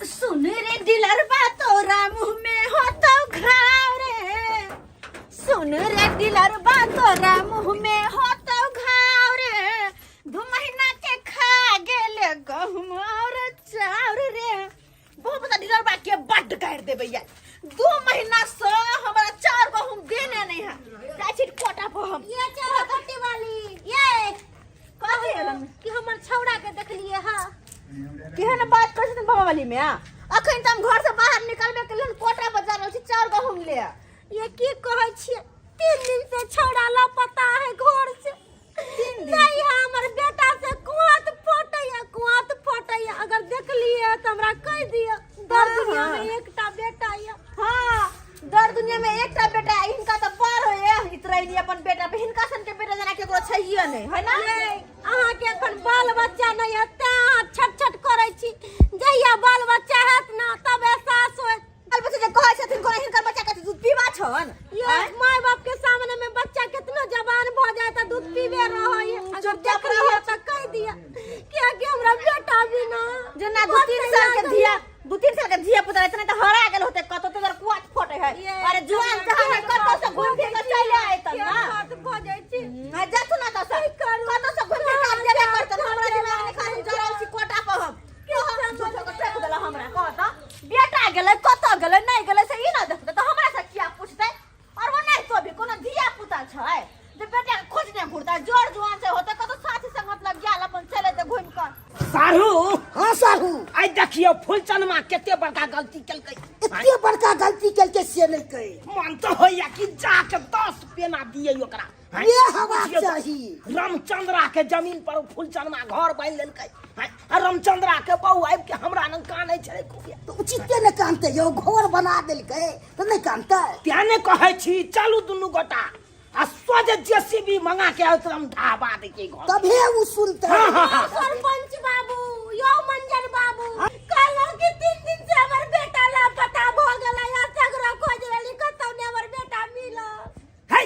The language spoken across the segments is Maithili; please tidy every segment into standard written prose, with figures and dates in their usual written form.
सुन रे दिलरबा तोरा मुंह में हो तो घाव रे, सुन रे दिलरबा तोरा मुंह में हो तो घाव रे, 2 महीना के खा गेल गहूम और चाउर रे। बहुत बड़ा दिलरबा के बड्ड गाड़ि देबै यार, 2 महीना से हमरा चाउर गहूम देने नहीं है, जाइ छी कोटा पर हम। ये चारा कट्टी वाली ये कथी एलन? कि हमर छौड़ा के देखलिए हां। केहन बात करै छथिन बाबा वाली में? अखन तऽ हम घर से बाहर निकलबे केलियन, कोटा पर जा रहल छी चाउर गहूम ले। ये की कहै छियै, 3 दिन से छौड़ा लापता है घर से। 3 दिन? नहीं है, हमर बेटा से कुआत फटैया, कुआत फटैया। अगर देखलिए तऽ हमरा कहि दिअ, दर दुनिया में एकटा बेटा या। हाँ, दर दुनिया में एकटा बेटा, हिनका तऽ बड़ होइए इतरैनी अपन बेटा पे, हिनका सन के बेटा जेना केकरो छैहे नहि, है ना? ये अहाँ के एखन बाल बच्चा नहीं है तें अहाँ छट छट करै छी, जहिया बाल बच्चा हैत ना तब एहसास होयत। बाल बच्चा जे कहै छथिन कोना हिनकर बच्चा के दूध पीबा छन? ये माय बाप के सामने में बच्चा कितना जवान भ जाए त दूध पीबे रहै। अगर चुपचाप देख रहै। त कह दिया किया कि हमरा बेटा भी ना जेना 2-3 साल के धिया, 2-3 साल के धिया पुता रहते त हरा गेल होते कतौ, त कुआत फटे है। ये अरे जुआन जहान है, कतौ से घूम फिर के चले आए त ना। बात भ जाय छी। हां, जाथु ना त सब कतौ से घूम फिर के आब जेबे करतन। हमरा दिमाग नहीं खाली जरल छी कोटा पर हम। हम झूठो के फेंक देला हमरा, कह त बेटा गेलै कतौ गेलै नहीं गेलै से ई ना देखतै त हमरा से किया पूछतै? और वो नहीं तो भी कोनो धिया पुता छै जे बेटा के खोजने घुरतै, जोर जुआन से होतै कतौ साथी संगत लग गेल अपन चले ते घुमि कऽ। साढ़ू। हाँ साढ़ू। आइ देखियौ फूलचनमा कते बड़का गलती केलकै। एते बड़का गलती केलकै से नहीं कहे। मन तऽ होइया कि जाके 10 पेना दियै ओकरा। हैं? ये हवा बुझियौ तऽ चाही। रामचंद्रा के जमीन पर ओ फूलचनमा घर बान्हि लेलकै। हैं? आ रामचंद्रा के बहू आबि के हमरा लग कानै छलै खूबे। तऽ उचिते ने कानतै यौ, घर बना देलकै तऽ नहि कानतै? तें ने कहै छी चलू दुनू गोटा आ सोझ जेसीबी मंगा के एकदम ढाबा दै के घर। तभे उ सुनतै। हाँ, हाँ, हाँ। सरपंच बाबू यौ मंजन बाबू कहलहुँ कि 3 दिन से हमर बेटा लापता भ गेलै, आ सगरो खोज रहली कतौ ने हमर बेटा मिलल। है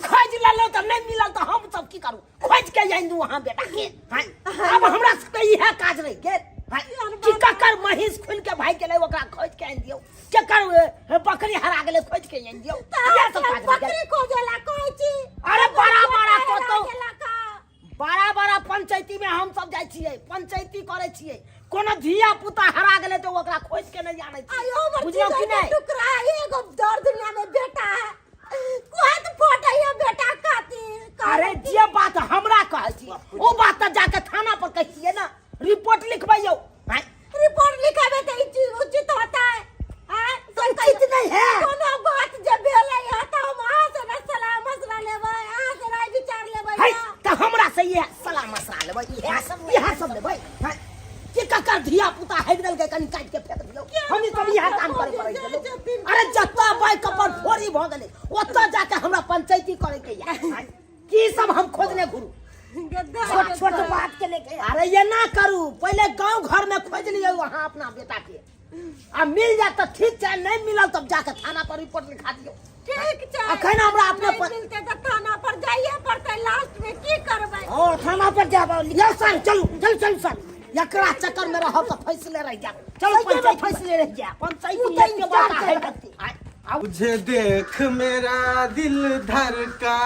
खोज लेलहुँ तऽ नहि मिलल तऽ हम सब की करू? खोज के आनि दू अहाँ बेटा के। हैं? आब हमरा सबके इएह काज रहि गेल। हैं? कि ककर महींस खुलि के भागि गेलै ओकरा खोज के आनि दियौ, केकर बकरी हरा गेलै खोज के आनि दियौ, इएह सब काज रहि गेल। बकरी खोजेला कहै छी। अरे बड़ा बड़ा हरा कतौ गेला का? बड़ा बड़ा पंचायती में हम सब जाइ छियै, पंचायती करै छियै, कोनो धिया पुता हरा गेलै तऽ ओकरा खोज के नहि आनै छियै। आयो हमर बुझलहुँ कि जिगर के नहि? टुकड़ा, एगो दर दुनिया में बेटा है, कोहत फटै है बेटा खातिर। अरे जे बात हमरा कहै छी ओ बात तऽ जाके थाना पर कहै छियै ना, रिपोर्ट लिखबैयौ। आँय? रिपोर्ट लिखाबे तऽ ई चीज उचित होता है? आँय? तो उचित नहीं है। कोनो बात जे भेलै है तऽ हम अहाँ से ना सलाह मशवरा लेबै, अहाँ से राय विचार लेबै है ना। तऽ हमरा से इएह सलाह मशवरा लेबै, इएह सब लेबै। हैं? कि ककर धिया पुता हेक देलकै कनि काटि के फेंक दियौ, हम सब इएह काम करे पड़ै छलै। अरे जतऽ बाइक पर फोड़ी भऽ गेलै ओतऽ जाके हमरा पंचायती करे के या की सब हम खोजने घुरू। छोट छोट बात के लेके। अरे ये ना करू, पहले गांव घर में खोज लियौ अहाँ अपना बेटा के, आ मिल जाए तऽ ठीक छै, नहीं मिलल तब जाके थाना पर रिपोर्ट लिखा दियौ। ठीक छै। अखन हमरा अपने नहीं पर मिलते तऽ थाना पर जाइए पड़तै, लास्ट में की करबै? ओ थाना पर जाब। यौ सर चलू चलू चलू सर, एकरा चक्कर में रहब तऽ फैसले रहि जायब। चलू सही में पंचायत फैसले रहि जायब। पंचायत उ तऽ एते इंतजार बड़का कर है। रहल छी। आय, आउ। तुझे देख मेरा दिल धड़का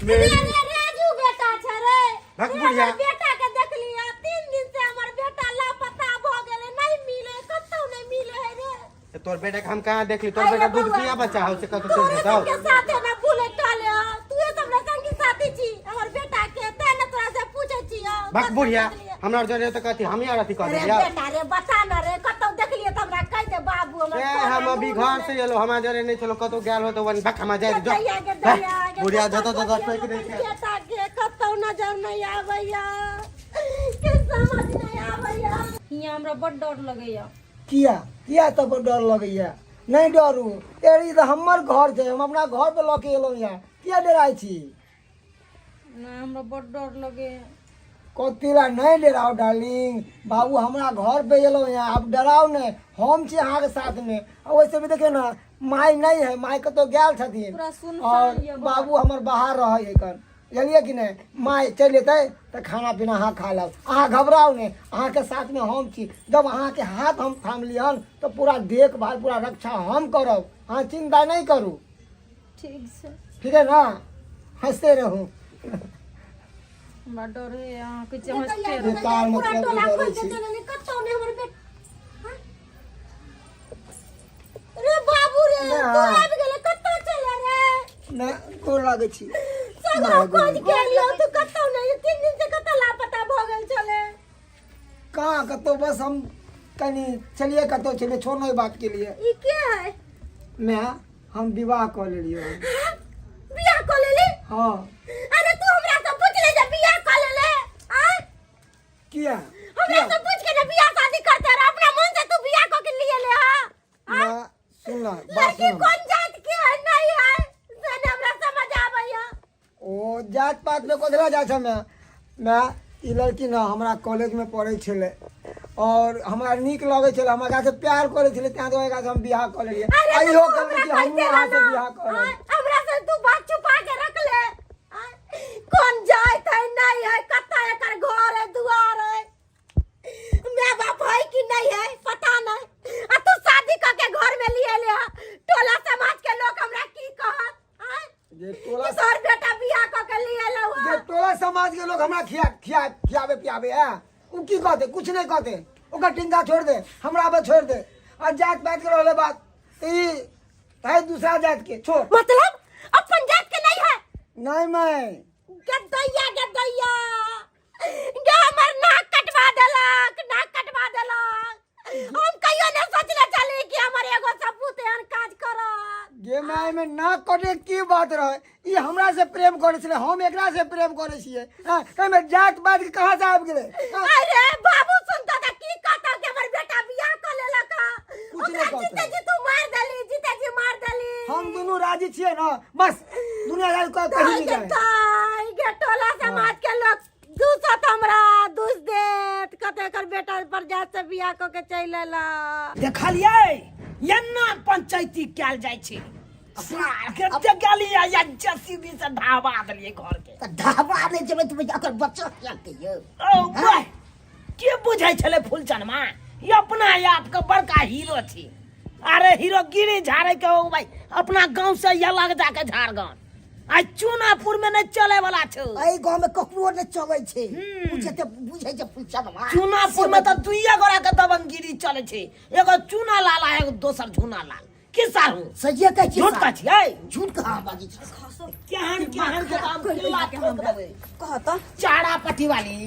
मेरी रे रे राजू बेटा छै रे। भक रे, बुढ़िया। हमर बेटा के देखलियै 3 दिन से हमर बेटा लापता भ गेलै, नहीं मिले, कतौ नहीं मिले है रे। ते तोर बेटा के हम कहाँ देखली? तोर अरे बेटा दूध बउआ। पिया बच्चा हो से कतौ चलि तोरे जेतौ। सबके साथे ना भूले टहले हो, तू सब ना संगी साथी छी हमर बेटा के, तें ना तोरा से पूछे छी हो। भक कतौ बुढ़िया, देखलियै? हमरा जरे तऽ कथी हम यार अथी कऽ अरे देलियै। बेटा रे बता ना रे, कतौ देखलियै तऽ हमरा कहि दे बाबू। हमर ए तोरा हम अभी नून घर नहि। से एलो, हमरा जरे नहीं चलो, कतौ गेल हो तऽ वन भक हमरा जाय जो। दैया के दैया के बुढ़िया कतौ जतऽ जतऽ खोजियौ टोकि दै छै। बेटा के कतौ नजर नहीं आबैया, के समझ नहीं आबैया। हियाँ हमरा बड डर लगैया। किया किया तब डर लगैया? नहीं डरू, एरी तऽ हमर घर छै, हम अपना घर पर लऽ के एलहुँ यहाँ, किया डराइ छी? नहीं हमरा बड डर लगैया। कथी ला नहीं डराउ डार्लिंग बाबू, हमरा घर पे एलहुँ यहाँ, आब डराउ नहीं, हम छी अहाँके साथ में। आ वैसे भी देखियौ ने माय नहीं है, माय कतौ गेल छथिन पूरा सुनसान और यऽ घर। बाबू हमर बाहर रहै है कन। जानलियै कि नहि माय चलि एतै तऽ खाना पीना अहाँ खा लेब अहाँ घबराउ नहि अहाँके साथमे हम छी जब अहाँके हाथ हम थाम लिहन तऽ पूरा देखभाल पूरा रक्षा हम करब अहाँ चिन्ता नहि करू ठीक छै ठीक है ना हंसते रहू हमरा डर होइए अहाँ कहै छियै हँसते रहू बेकार पूरा मतलब टोला डरै खोज के छी। चलली कतौ नहि हमर बेटा हाँ? रे बाबू रे ना। तू आबि गेलै कतौ चले रे नहि गोर लागै छी सगरो खोज के एलियो तू कतौ नहि 3 दिन से कतौ लापता भऽ गेल छले कहाँ कतौ बस हम कनि चलिए कतौ चलिए छोड़ो ई बात के लिए ई के है मैं हम विवाह कऽ लेलियै हन। हाँ? बियाह कऽ लेली हाँ अरे तू हमरा से पूछ ले जे बियाह कऽ लेले आय किया हमरा किया से पूछ के ना बियाह शादी करते रह अपना मन से तू बियाह कऽ के लिए ले हां ना सुन ना बात लड़की सुन कौन जात के है नहीं है से ना हमरा समझ आबै है ओ जात पात में कोधला जाइ छै मैं मैं ई लड़की ना हमरा कॉलेज में पढ़ै छलै और हमरा नीक लगै छलै हमरा एकरा से प्यार करै छलै तें दुआरे एकरा से हम बियाह कऽ लेलियै अरे आ तो इहो तू कहलकै कि हमरा हमहूँ कैसे अहाँ से रहना? बियाह करब आय, हमरा से तू बात छुपा के रख ले आय, कौन जात है नहीं है कत्ता एकर घर है दुआर है माय बाप है कि नहीं है पता नहीं आ तू शादी कर के घर में लिए ले हा। टोला समाज के लोग हमरा की कहत आय? जे टोला कि तोहर बेटा बियाह कर के लिए ले हुआ जे टोला समाज के लोग हमरा खिया खिया खियाबे पियाबे है उ की कहते कुछ नहीं कहते ओकर टिंगा छोड़ दे हमरा पे छोड़ दे और जात पात के रहले बात तो ई है दूसरा जात के छोड़ मतलब अपन जात के नहीं है नहीं मैं गदैया गदैया गे हमर नाक कटवा देलक नाक कटवा देलक हम कहियो ने सोचले चली कि हमर एगो सपूत एहन काज करत गे माय में नाक कटे की बात रहे ई हमरा से प्रेम करे छलै हम एकरा से प्रेम करे छियै हाँ एहिमे जात पात के कहाँ से आबि गेलै हाँ, अरे बाबू सुनता त की कहता कि हमर बेटा बियाह क लेलक कुछ ओकरा नहीं कहता। जीते जी तू मार देली जीते जी मार देली हम दुनू राजी छियै ना बस दुनिया जात कहीं नहीं जाए दाई गे टोला समाज के लोग दूसत हमरा दूस देत कते एकर बेटा पर जात से बियाह क के चलि एला देखलियै एना पंचायती कयल जाइ छै सार के जगलियै या जेसीबी से ढाबा देलियै घर के तऽ ढाबा नहि जेबै तऽ ओकर बच्चा किया यौ ओ वाह के बुझै छलै फूलचनमा ई अपना आप के बड़का हीरो छी अरे हीरो गिरी झाड़े के ओ भाई अपना गांव से अलग जाके झाड़ गांव आ चूनापुर में नहीं चले वाला छौ एहि गाँव में ककरो नहि चलै छै बुझै तऽ बुझै छै फूलचनमा चूनापुर में तऽ दुइये गोरा के दबंगगिरी चले छै एगो चूना लाल आ एगो दोसर झूना लाल की सारू सहिए कहै छी झूठ साहब। का छियै झूठ कहाँ बाजै छी केहन केहन के दाम किला ठोक देबै कह तऽ चारा पट्टी वाली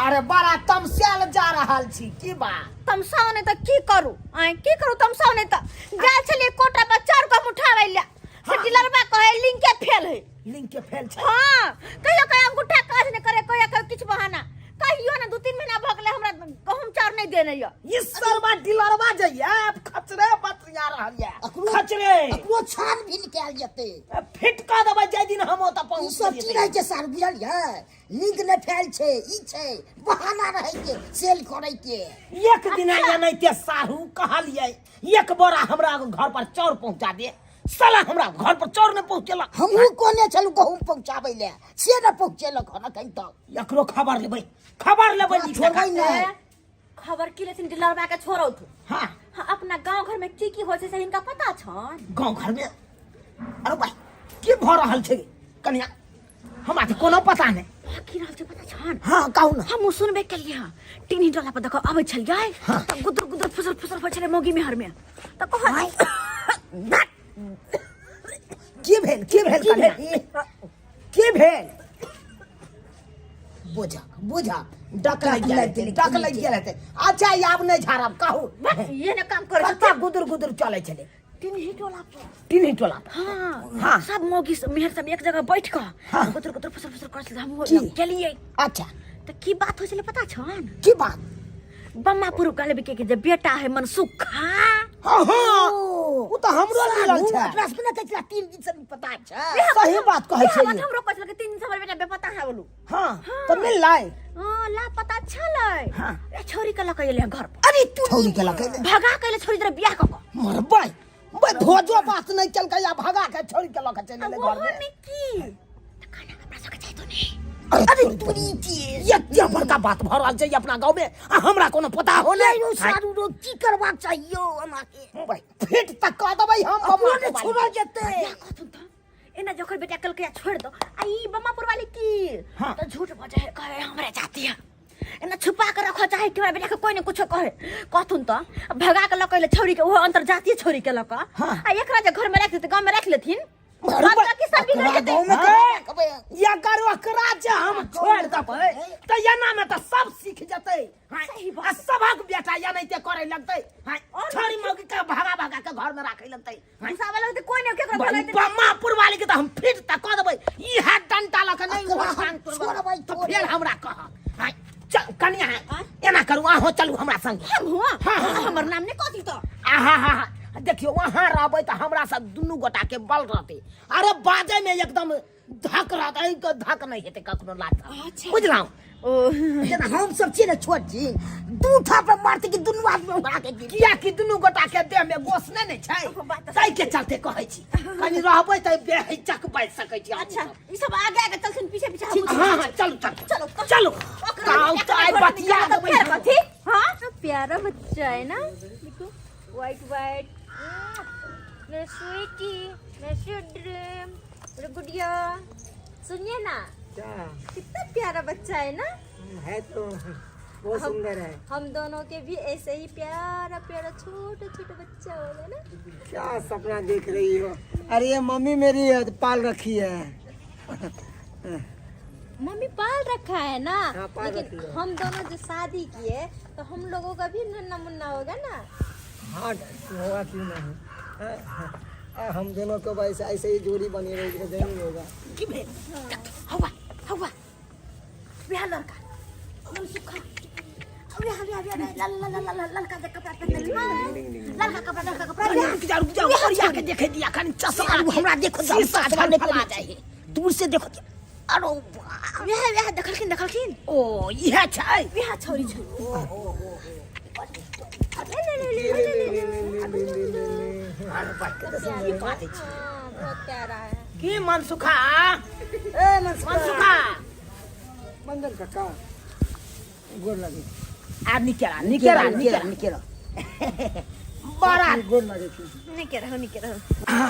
अरे बड़ा तमसायल जा रहल छी की बात तमसाओ नहि तऽ की करू आँय की करू तमसाओ नहि तऽ गेल छलियै कोटा पर चारू कम उठाबै लए से डीलरबा कहै लिंके फेल है लिंक के फेल छै हाँ कहियो कहियो अंगूठा काज नहि करे कहियो कहियो किछु बहाना कहियो ने 2-3 महीना भऽ गेलै हमरा गहूम चाउर नहि देने यऽ ई सरवा डीलरवा जे ये खचरे बतिया रहल ये अकरो- खचरे अकरो छानबीन कयल जेतै फिट कऽ देबै जाहि दिन हम ओतऽ ई पहुँच सब की रहै छै सर बुझलियै लिंक नहि फैल छै ई छै बहाना रहै के सेल करै के एक दिन एनाहिते साहू कहलियै एक बोरा हमरा घर पर चाउर पहुँचा दे साला हमरा घर पर चाउर नहि पहुँचेलक हमहूँ कहने छलहुँ गहूम पहुँचाबै लए से नहि पहुँचेलक हन एखन तक एकरो खबर लेबै खबर लेबै नीक छोड़बै जकाँ। नहि खबर की लेथिन डीलरबा के छोड़ौ तू हाँ हाँ, अपना गांव घर में की की होइ छै से हिनका पता छन गाँव घर में अरे भाई की भऽ रहल छै कनिया हमरा तऽ कोनो पता नहि हाँ, की रहल छै पता छन हाँ कहू ने हम सुनबे केलियै हँ टीनी डोला पर देखो अबै छलियै तऽ गुदुर गुदुर फुसर फुसर होइ छलै मौगी मेहर में तऽ कह की भेल की भेल कनिया की भेल बुझक बुझक डक लागि गेल हेतै डक लागि गेल हेतै अच्छा ई आब नहि झाड़ब कहू ये ने काम करै कत्ता गुदुर गुदुर चलै छलै टिनही टोला पर टिनही टोला पर हाँ हाँ। सब मौगी सब मेहर सब एक जगह बैठ कऽ हाँ। गुदुर गुदुर फुसर फुसर करै छलै हमहूँ की? गेलियै अच्छा तऽ की बात होइ छलै पता छन की बात बम्मापुर गलबी के जे बेटा है मनसुखा हाँ हाँ ओ तऽ हमरो मिलल छै अपना सबके नहि कहै छला 3 दिन से नहि पता छै सही बात कहै इएह छै बात हमरो कहै छलै कि 3 दिन से हमर बेटा बेपता है बोलू हाँ तऽ मिललै हाँ लापता छलै हाँ। ए छोरी के लऽ के एलै घर पर अरे तू छौरी के लऽ के एलै। भगा के एलै छोरी तरह बियाह कऽ कऽ मरबै बै भोजो बात नहि केलकै आ भगा के छोड़ी के लऽ के चलि एलै आ घर में ओहोमे की तऽ खाना अरे तोरी के एते बड़का बात भऽ रहल छै अपना गाँव में आ हमरा कोनो पता हो नहि यौ सारू रो की करबाक चाहियो हमरा के भाई फिट तक कऽ देबै हम अपनो ने छोड़ल जेतै कथुन त एना जखन बेटा कहलकै छोड़ दो आ ई बमापुर वाली की हाँ। तो झूठ बजे है कहे हमरे जाती है एना छुपा के रखो चाहे कि हमरा बेटा के कोई ने कुछो कहे कहथुन त भगा के लऽ के छौरी के ओहो अंतरजातीय छौरी के लऽ के हाँ। आ एकरा जे घर में राख देते गांव में राख लेथिन बात बाकी सब बिगड़ ओकरा जेतै गाँव में केना रखबै अगर ओकरा जे हम छोड़ देबै तऽ एना में तऽ सब सीख जेतै हाँ, आ सभक बेटा एनाहिते करे लगतै हाँ, छोरी मौगी के भगा भगा के घर में राखे लगतै हाँ, घुसावे लगतै कोई ने केकरो भगाइते बम्मापुर वाली के तऽ हम फिट तऽ कऽ देबै ई हाथ डंटा लऽ के नहि ओकरा ओ हम टांग तोड़बै छोड़बै, तऽ छोड़बै। फेर हमरा कह हाँ, चल कनिया एना करू अहाँ चलू हमरा संगे हम हुआ हाँ, हाँ, हाँ। हमर नाम नहीं कहती तो आहा हा हा देखियौ वहाँ रहबै तऽ हमरा सब दुनू गोटा के बल रहतै अरे बाजै में एकदम धक रहतै धक नहि हेतै कखनो लाज अच्छा। बुझलहुँ ओ जेना हम सब छियै ने छोट छी दू थाप मारते कि दुनू आदमी उड़ा के गिर कियाकि दुनू गोटा के देह में गोश नहि ने छै बात तऽ ताहि के चलते कहै छी कनि रहबै तऽ बेहिचक बाजि सकै छी अच्छा ई सब आगे आगे चलथिन पीछे पीछे हम हाँ हाँ चलू चलू चलो तो- चलू ओकरा गाँव एकरा तऽ आइ घर में बतिया निकाल देबै फेर हम। कथी हाँ प्यारा बच्चा है ना देखो वाइट वाइट मेरा स्वीटी मेरा स्वीट ड्रीम मेरा गुड़िया सुनिए ना क्या कितना प्यारा बच्चा है ना है तो बहुत सुंदर है हम दोनों के भी ऐसे ही प्यारा प्यारा छोटा छोटा बच्चा होगा ना क्या सपना देख रही हो अरे ये मम्मी मेरी है, पाल रखी है मम्मी पाल रखा है ना हाँ, पाल लेकिन रखी है। हम दोनों जो शादी किए तो हम लोगों का भी नन्ना मुन्ना होगा ना हाँ होगा क्यों नहीं हाँ, हाँ, हम दोनों को बस ऐसे ही जोड़ी बनी रहेगी तो जरूर होगा की भेल हवा हवा बिहार लड़का मन सुखा बिहार बिहार बिहार लाल लाल लाल लाल लड़का जे कपड़ा पहिरने छै लड़का कपड़ा लड़का कपड़ा कनि रुक जा रुक जा ओरिया के देखे दिया कनि चश्मा अरे हमरा देखो शीशा चश्मा नहि फला पहिरने जाइ है दूर से देखो अरे वाह। बिहार बिहार देखलखिन देखलखिन ओ इएह छै बिहार छौरी छै अरे बाप के तऽ की बाजै छी हाँ बहुत प्यारा है की मनसुखा ए मनसुखा मंदन काका गोर लगे आ निकेरा निकेरा निकेरा निकेरा बड़ा गोर लगे छी निके रहू निके रहू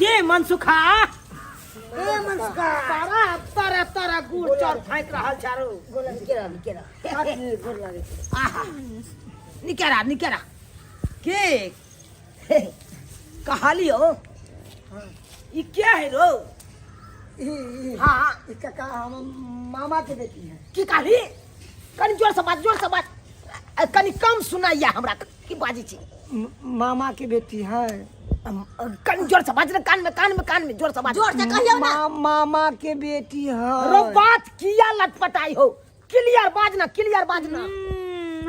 के मनसुखा ए मनसुखा तारा तारा तारा गुड़ चाउर फाँकि रहल छै आरो निकेरा निकेरा काकी गोर लगे छी आहा निकेरा निकेरा के कहलियो ई के है रो ई- ई- हाँ ई काका हम मामा के बेटी है की कहली कनि जोर से बाज जोर से बाज आ, कनि कम सुनाइया हमरा की बाजै छी मामा के बेटी है कनि जोर से बाज ने कान में कान में कान में जोर से बाज जोर से कहियौ ना मामा के बेटी है रो बात किया लटपटाई हो क्लियर बाज ना क्लियर बाज ना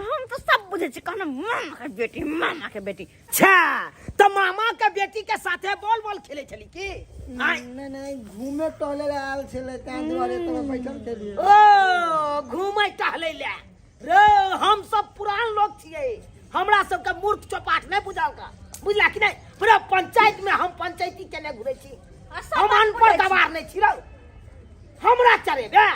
हम तो सब बुझे छी कहना मामा के बेटी मामा के बेटी अच्छा तो मामा के बेटी के साथे बॉल बॉल खेले छली की आँय? नहीं नहीं घूमे टहले ला आयल छलै ताहि दुआरे तब बैठल छलियै ओ घूमे टहले ले रे हम सब पुरान लोग छियै हमरा सबके मूर्ख चौपाट नहि बुझल का बुझला कि नहि पूरा पंचायत में हम पंचायती केने घुरै छी हम अनपढ़ गवार नहि छी रौ हमरा चलेबे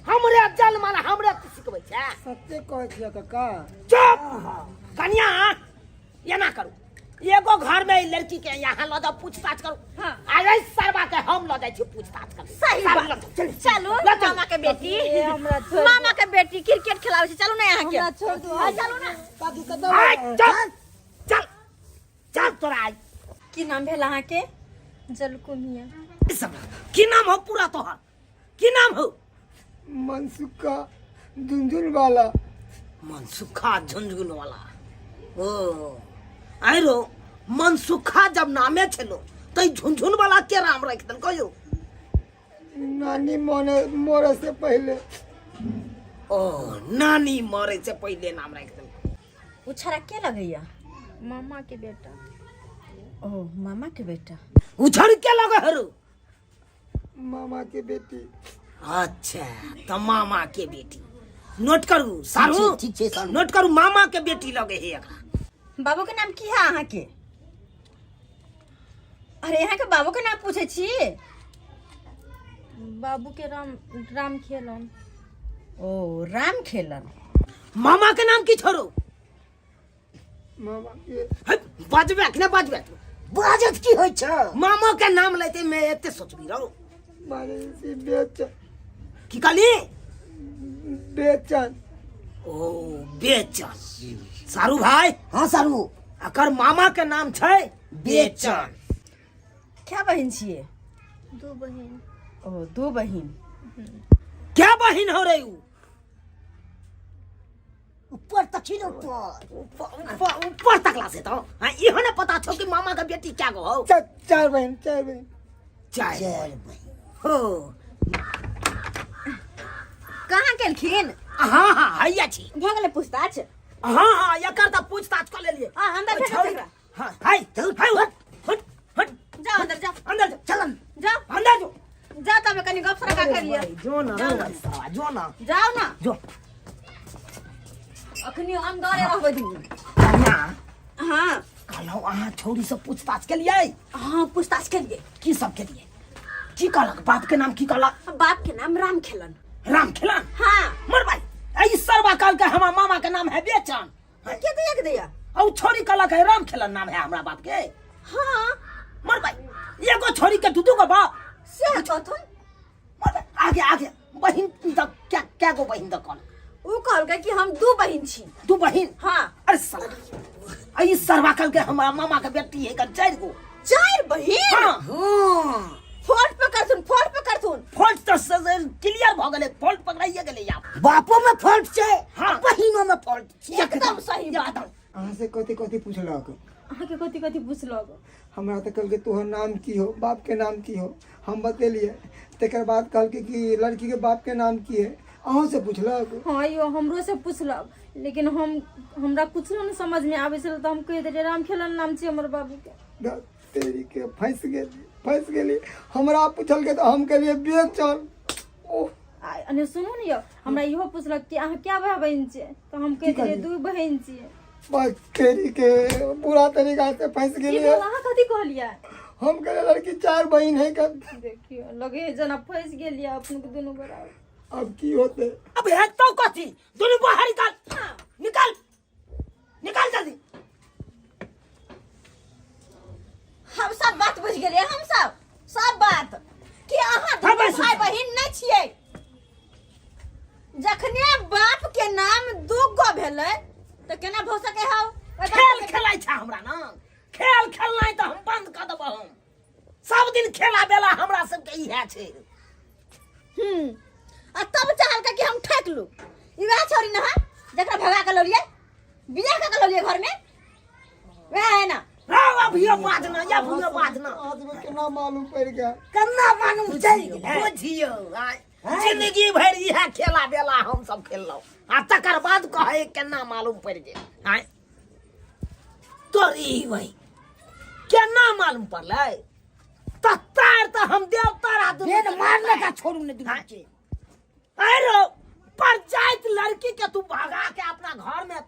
हमरे जलमल हमरे तू सिखबै छै सत्य कहै छियै काका चुप कनिया एना करू एगो घर में ई लड़की के यहाँ लऽ जाओ पूछताछ करू हाँ। आ एहि सरवा के हम लऽ जाइ छी पूछताछ करू सही सार बात। लऽ जाओ, चलू चलू लऽ चलू। मामा के बेटी हमरा छोड़ मामा के बेटी क्रिकेट खेलाबै छै चलू ना यहाँ के हमरा छोड़ दू हाँ, चलू ना काकी कतऽ आइ, चल चल चल तोरा आइ की नाम भेल अहाँके जलकुमिया ई सब की नाम हो पूरा तोहर की नाम हो मनसुखा झुनझुन वाला मनसुखा झुनझुन वाला ओ आइरो मनसुखा जब नामे छलो त झुनझुन वाला के नाम रख देल कहियो नानी मने मरे से पहले ओ नानी मरे से पहले नाम रख देल ओ छड़ा के लगैया मामा के बेटा ओ मामा के बेटा उछड़ के लगे हरू मामा के बेटी अच्छा त मामा के बेटी नोट करू सारू ठीक छै सारू। नोट करू मामा के बेटी लगे है एकरा बाबू के नाम की है अहाँ के अरे यहाँ के बाबू के नाम पूछे छी बाबू के राम राम खेलन। ओ राम खेलन। मामा के नाम की छोड़ो? मामा के हे, बजबे कि नहि बजबे? बाजत की होइ छै? मामा के नाम लेते मैं एते सोचबी रहो। बाजै छी बेचन। की कहली? बेचन। ओ बेचन। सारू भाई। हाँ सारू। अकर मामा के नाम छै बेचन। क्या बहिन छियै? दू बहिन। ओ दू बहिन। क्या बहिन हो रे उ? ऊपर तक ने ऊपर। ऊपर ऊपर तकला से तो हाँ इहो ने पता छो कि मामा के बेटी क्या गो हो। चार बहिन, चार बहिन। चार। चार बहिन। हो। कहाँ गेलखिन? हाँ हाँ हैया छी। भऽ गेलै पूछताछ? हाँ हाँ एकर तऽ पूछताछ कऽ लेलियै। हाँ, अंदर ओइ भेजो छौड़ी। एकरा। हाँ हाय हाय हट हट हट। जाओ अंदर जाओ। अंदर जो। चलन। जाओ। अंदर जो। जाओ तब कनी गप सरका कर लिअ। जो ना रे साला, जो ना। जाओ ना। जो। अखनी अंदरे रहबै दुनू। कन्या। हाँ। कहलहुँ अहाँ छौड़ी से पूछताछ केलियै? हाँ पूछताछ केलियै। की सब केलियै? की कहलक? बाप के नाम की कहलक? बाप के नाम राम खेलन। राम खेलन? हाँ। मर भाई, ई सरवा कहलकै हमरा मामा के नाम है बेचन। के दिया के दिया? औ छोरी कहलक है राम खेलन नाम है हमरा बाप के। हाँ। मर भाई, एगो छोरी के दू दू गो बाप। से कहथुन। मर भाई, आगे आगे बहिन द क्या क्या गो बहिन द कहलक? उ कहलकै कि हम दू बहिन छी। दू बहिन? हाँ। अरे साला, ई सरवा कहलकै हमरा मामा के बेटी है चार गो। चार बहिन? हाँ। हाँ। फॉल्ट पकड़थुन, फॉल्ट पकड़थुन। फॉल्ट तो क्लियर भ गेलै, फॉल्ट पकड़ाइए गेलै आब। बापो में फॉल्ट छै। हाँ। बहिनो में फॉल्ट छै। एकदम सही बात। अहाँ से कथी कथी पूछलक? अहाँ के कथी कथी पूछलक? हमरा तऽ कहलकै तोहर नाम की हो, बाप के नाम की हो, हम बतेलियै। तकर बाद कहलकै कि लड़की के बाप के नाम की है, अहूँ से पूछलक? हाँ यो हमरो से पूछलक, लेकिन हम हमरा कुछ नहीं समझ में आबै छल तऽ हम कहि देलियै राम खेलन नाम छै हमर बाबू के। तेरी के फंस गेली, फंस गेली। हमरा पूछलकै तऽ हम कहलियै बेचन। ओह। अने सुनू ने यौ, हमरा इहो पूछलक कि अहाँ क्या भाई बहिन छियै, तऽ हम कहि की देलियै कहलियै? दू बहिन छियै। बस तेरी के बुरा तरीका से फंस की गेली। भेल? अहाँ कथी कहलियै? हम कहलियै लड़की चार बहिन है कब। देखियौ लगे है जेना फंस गेलियै अपने के दुनू बराबर। अब की होते? अब हेतौ कथी? दुनू बाहर निकाल, निकाल निकाल जल्दी। हम सब बात बुझ गेलियै, हम सब सब बात कि अहाँ हाँ, दुनू बस। भाई बहिन नहि छियै। जखने बाप के नाम दू गो भेलै तऽ केना भऽ सकै हौ? ओहि बाप खेल के- खेलै छै हमरा ना, खेल खेलनाइ तऽ हम बंद कऽ देबौ। हम सब दिन खेला बेला हमरा सबके इएह छै। आ तब चाहलकै कि हम ठकि लू। ई वएह छौड़ी न है जकरा भगा के लौलियै, बियाह कऽ के लौलियै घर में, वएह है ना? राव अभियो बाजना, या अभियो बाजना। आज में केना मालूम पड़ि गेल? केना मालूम चलि गेल? बुझियौ, आय, जिंदगी भरि इएह खेला बेला हम सब खेललहुँ आ तकर बाद कहै केना मालूम पड़ि गेल। आय तोरी वही केना मालूम पड़लै? तत्तार तऽ हम देवता रा दुनू बेन मारने का छोड़ू ने दुनू के। अरे पर जाइत लड़की के तू भगा के अपना घर में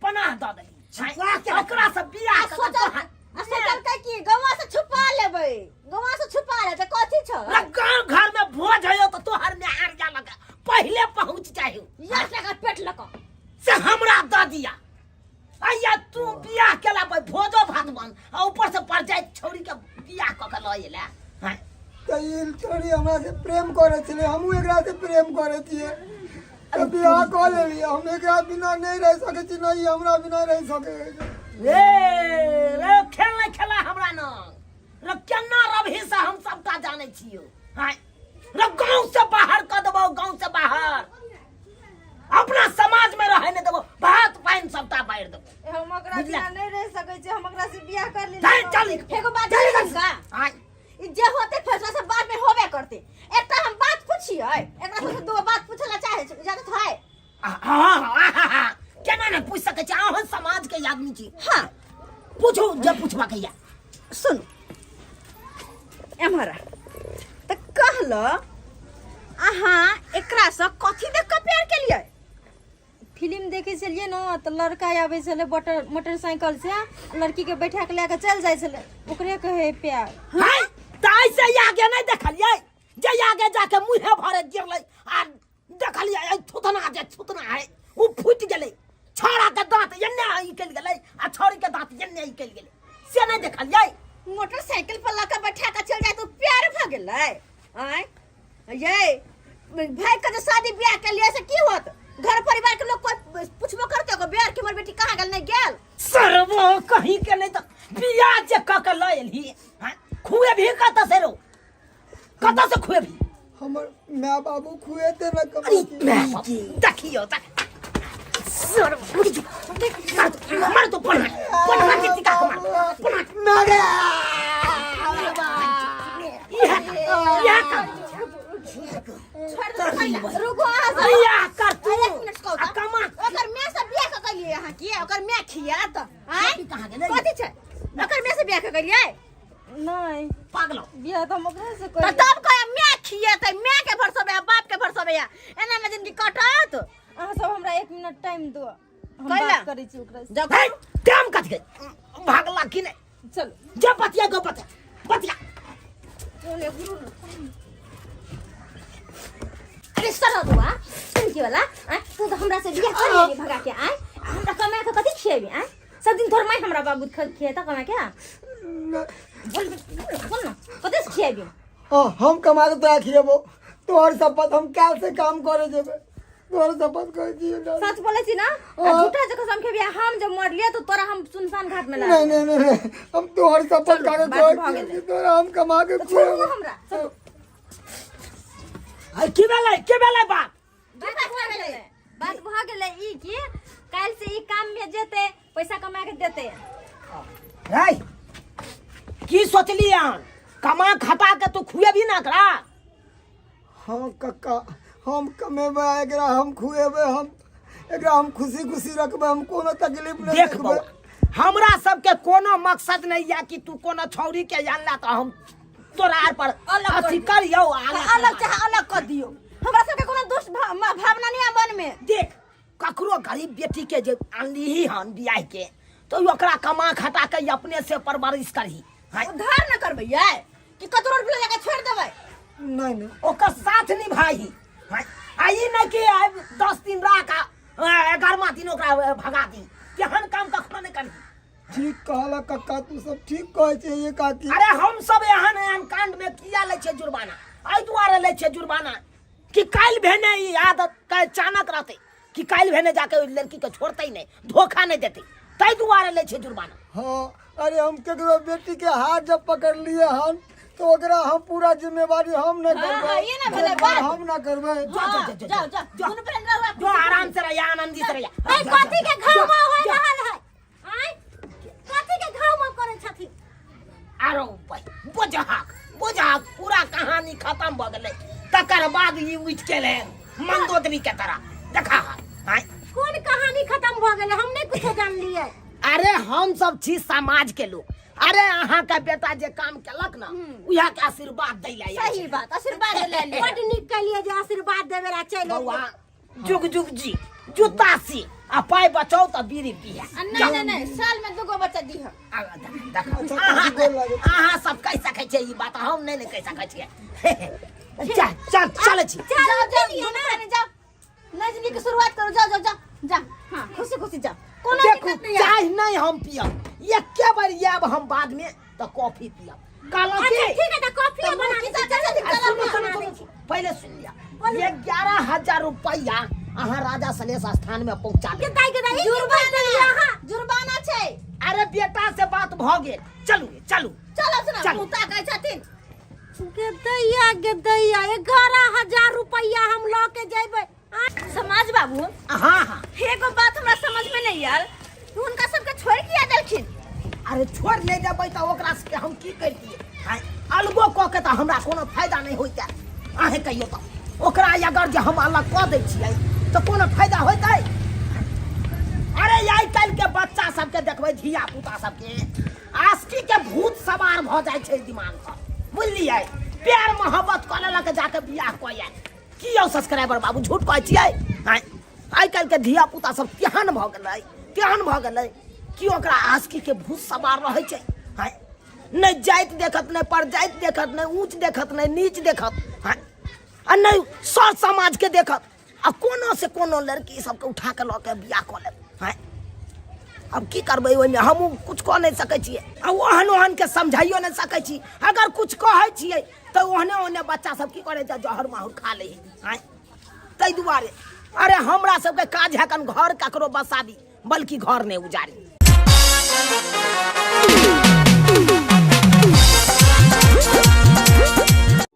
पनाह दऽ देली। छुपा के ओकरा से बियाह आ कऽ के सोचल आ सोचलकै कि गौवा से छुपा लेबै, गौवा से छुपा ले तऽ कथी छौ? ना गाँव घर में भोज है तो तोहर में हार जा लगा पहले पहुंच जाए यार टका पेट लका से हमरा दऽ दिया। अइया तू बियाह केला पर भोजो भात बन आ ऊपर से पर जाए छौड़ी के बियाह कऽ के लऽ एला। हाँ। तऽ ई छोड़ी हमरा से प्रेम करै छलै, हमहूँ एकरा से प्रेम करै छियै तऽ बियाह कऽ लेलियै। हम एकरा बिना नहि रहि सकै छी, नहि हमरा बिना रहि सकै। रे रे खेल नहि खेला हमरा न रे केना रवही से हम सबटा जानै छियौ। हाँ रे गाँव से बाहर कऽ देबौ, गाँव से बाहर अपना समाज में रहै नहि देबौ, भात पानि सबटा बारि देबौ। हम ओकरा बुझला? बिना नहि रहि सकै छी, हम ओकरा से बियाह कर लेलियै। चल, चल। एगो बात चल, जानब चल। का? आय। ई जे होते फैसला सब बाद में होबे करते। एकटा हम बात पूछियै, एकरा सबसे दो बात पूछे ला चाहे छी, इजाजत है? हाँ, हाँ, हाँ, हाँ। केना नहि पूछि सकै छी, अहाँ समाज के आदमी छी। हाँ। पूछू जे पूछबाक या। सुनू एम्हर आ। तऽ कहल अहाँ एकरा से कथी देख कऽ प्यार केलियै? फिल्म देखै छलियै ने तऽ लड़का आबै छलै मोटरसाइकिल से, लड़की के बैठा के लए के चलि जाइ छलै, ओकरे कहै है प्यार। है, तऽ एहिसँ आगे नहि देखलियै? जे आगे जाके मुँहे भरे गिरलै आ देखलियै एहि थुथना जे थुथना है ओ फूटि गेलै। छौड़ा के दाँत एन्ने निकलि गेलै आ छौड़ी के दाँत एन्ने निकलि गेलै, से नहि देखलियै? मोटरसाइकिल पर लऽ के बैठा के चल जाय तो प्यार भऽ गेलै। आँय ये भाई के जे शादी ब्याह के लिए से की होत? घर परिवार के लोग कोई पूछबो करते ओकर ब्याह के हमर बेटी कहाँ गेल नहीं गेल? सरबो कहीं के नहीं तो बियाह जे कऽ के लऽ एलही, हाँ? खुएबही कतऽ से रो? कतऽ से खुएबही? हमर माय बाबू खुएते न कमा अरे के। माय बाप, देखियो देख सर रुक जो, मार दो, मार दो, पन्हा पन्हा के टिका के मार पन्हा। मारे इहे काम, इहे काम। छोड़ दो, रुको अहाँ सब। बियाह कर तू। अरे एक मिनट कहू आ तऽ। कमा। ओकर माय से बियाह कऽ केलियै अहाँ की? ओकर माय खियात? आँय? बेटी कहाँ गेलै? कथी छै? ओकर माय से बियाह कऽ केलियै? नहीं। पागलो। बियाह तऽ हम ओकरे से तऽ करियै। तब कहे माय खियेतै, माय के भरसबै आ बाप के भरसबै आ एना मे जिंदगी कटत? अहाँ सब हमरा 1 मिनट टाइम दो, हम कैला? बात करै छी ओकरा से। जाउ। हे, टाइम कथी के? भागला की नहि? चलो। जा बतिया गो, बतिया बतिया। अरे सरदुआ सुन के वाला, आँय, तू तऽ हमरा से बियाह कर लेली भगा के, आँय, हमरा कमा के कथी खिएबी? आँय, सब दिन तोहर माय हमरा बाबू खिएता कमा के? बोल बोल ना, कथी से खिएबी? हाँ, हम कमा के तोरा खिएबो, तोहर शपथ, हम काल से काम करे जेबे, तोहर शपथ कहै छियै ना। सच बोलै छी ना? आ हाँ। झूठा जे कसम खेबी, हम जब मरलियै तो तोरा हम सुनसान घाट में ला नहीं नहीं नहीं नहीं, हम तोहर शपथ चलू, खा के बात कहै भऽ छियै गेलै। कि तोरा हम कमा के तऽ छोड़ू खुएबो। हमरा, चलू। अरे की भेलै, की भेलै बात? बात भऽ गेलै, बात भऽ गेलै ई कि काल्हि से ई काम में जेतै, पैसा कमा के देतै। रे की सोचली अहाँ? कमा खटा के तू खुएबी ना एकरा? हाँ कक्का, हम कमेबै, एकरा हम खुएबै, हम एकरा हम खुशी खुशी रखबै, हम कोनो तकलीफ नहीं देख देखबै। बौआ, हमरा सबके कोनो मकसद नहीं या कि तू कोनो छौरी के जानला तऽ हम तोरा आर पर अलग कर अथी दियौ। करियौ, अलग अलग चाहे अलग कर दियौ, हमरा सबके कोनो दुष्ट भावना नहीं है मन में। देख, ककरो गरीब बेटी के जे आनलीही हन बियाह के, तो ओकरा कमा खटा के अपने से परवरिश करही। हाँ। उधार न करबै यै कि कतरो रुपया लगा छोड़ देबै? नहीं नहीं, ओकर साथ निभाही। हाँ। आ ई नहि कि आइ 10 दिन राख आ 11वां दिन ओकरा भगा दी, केहन काम कखनो नहि करही। ठीक कहला कक्का, तू सब ठीक कहै छै ये काकी। अरे हम सब एहन एहन कांड में किया लै छियै जुर्माना? एहि दुआरे लै छियै जुर्माना कि काल्हि भेने ई आदत के अचानक रहतै कि काल्हि भेने जाके ओहि लड़की के छोड़तै नहि, धोखा नहि देतै, ताहि दुआरे लै छियै जुर्माना। हाँ, अरे हम केकरो बेटी के हाथ जब पकड़ लिए हन तो ओकरा हम पूरा जिम्मेवारी हम न हाँ, करबै। हाँ, ये ना भेलै बात। हम न करबै। जो, हाँ, जो, जो, जाओ, जो, जाओ, जो। दुनू बहन रहो, जो आराम से रहिया, आनंदी से रहिया। ए, कथी के घाव माव होय रहल है? आँय, कथी के घाव माव करै छथिन? आरो भाई बुझाक बुझाक पूरा कहानी खत्म भ गेलै, तकर बाद ई उठि गेलै मंदोदरी के तरह देखा। आँय, कोन कहानी खत्म भऽ गेलै? हम नहि कुछो जानलियै। अरे हम सब छी समाज के लोग। अरे अहाँ के बेटा जे काम केलक ना, उएह के आशीर्वाद दै ला आयल सही छै। बात, आशीर्वाद दै ला। बड नीक केलियै जे आशीर्वाद देवे ला चलि एलियै। बौआ, जुग जुग जी, जूता सी आ पाइ बचाउ तऽ बीड़ी पिया। आ नहीं नहीं नहीं, साल में दूगो बच्चा दीह। देखो, अच्छा, अहाँ कथी गोर लागै छै? अहाँ सब कहि सकै छियै ई बात, हम नहि ने कहि सकै छियै। चल चल, चलै छी। जाओ जाओ, दुनू प्राणी जाओ, नई जिंदगी की शुरुआत करो, जाओ जाओ जाओ जा। हाँ, खुशी खुशी जाओ, कोनो देखू, दिक्कत नहीं है। चाय नहीं हम पियब, एके बार आयब हम बाद में तऽ कॉफी पियब। कहलहुँ अच्छा की? ठीक है, तऽ कॉफी तऽ बना मुर्गी दै छी। तऽ चलू, आ, चलू, सुनू, बना सुनू, दै सुनू, छी। पहिले सुन लिअ, 11,000 रुपैआ अहाँ राजा सलेश स्थान में पहुंचा देब। दाइ के दाइ, ई की बात देलियै अहाँ? जुर्माना छै। अरे बेटा से बात भऽ गेल, चलू चलू। चलो सुना, चलू। मुँह ताकै छथिन। गे दैया, गे दैया, 11,000 रुपैआ हम लऽ के जेबै। समाज बाबू। हाँ हाँ। एगो बात हमरा समझ में नहीं आयल, हुनका सबके छोड़ किया देलखिन? अरे छोड़ नहि देबै तऽ ओकरा सबके हम की करितियै? आँय, अलगो कऽ के तऽ हमरा कोनो फायदा नहि होइतै। अहेँ कहियौ तऽ ओकरा अगर जे हम अलग कऽ दै छियै तऽ कोनो फायदा होइतै? अरे आइ काल्हिके बच्चा सबके देखबै, धिया पुता सबके आस्की के भूत सवार भऽ जाइ छै दिमाग पर, बुझलियै? प्यार मोहब्बत कऽ लेलक, जाके बियाह कऽ आयल। की यौ सब्सक्राइबर बाबू, झूठ कहै छियै? आँय, आइ काल्हिके धिया पुता सब केहन भऽ गेलै, केहन भऽ गेलै कि ओकरा आस्की के भूत सवार रहै छै। आँय, नहि जाति देखत, नहि परजाति देखत, नहि ऊँच देखत, नहि नीच देखत। आँय। आ नहि सर समाजके देखत आ कोनो से कोनो लड़की सबके उठा के लऽ के बियाह कऽ लेब। आँय, आब की करबै ओहिमे हमहूँ किछु कऽ नहि सकै छियै आ ओहन ओहनके समझाइयो नहि सकै छी। अगर किछु कहै छियै तऽ ओहने ओहने बच्चा सब की करै छै, जहर माहुर खा लै है। आँय, ताहि दुआरे अरे हमरा सबके काज है कन घर ककरो बसाबी, बल्कि घर नहि उजारी।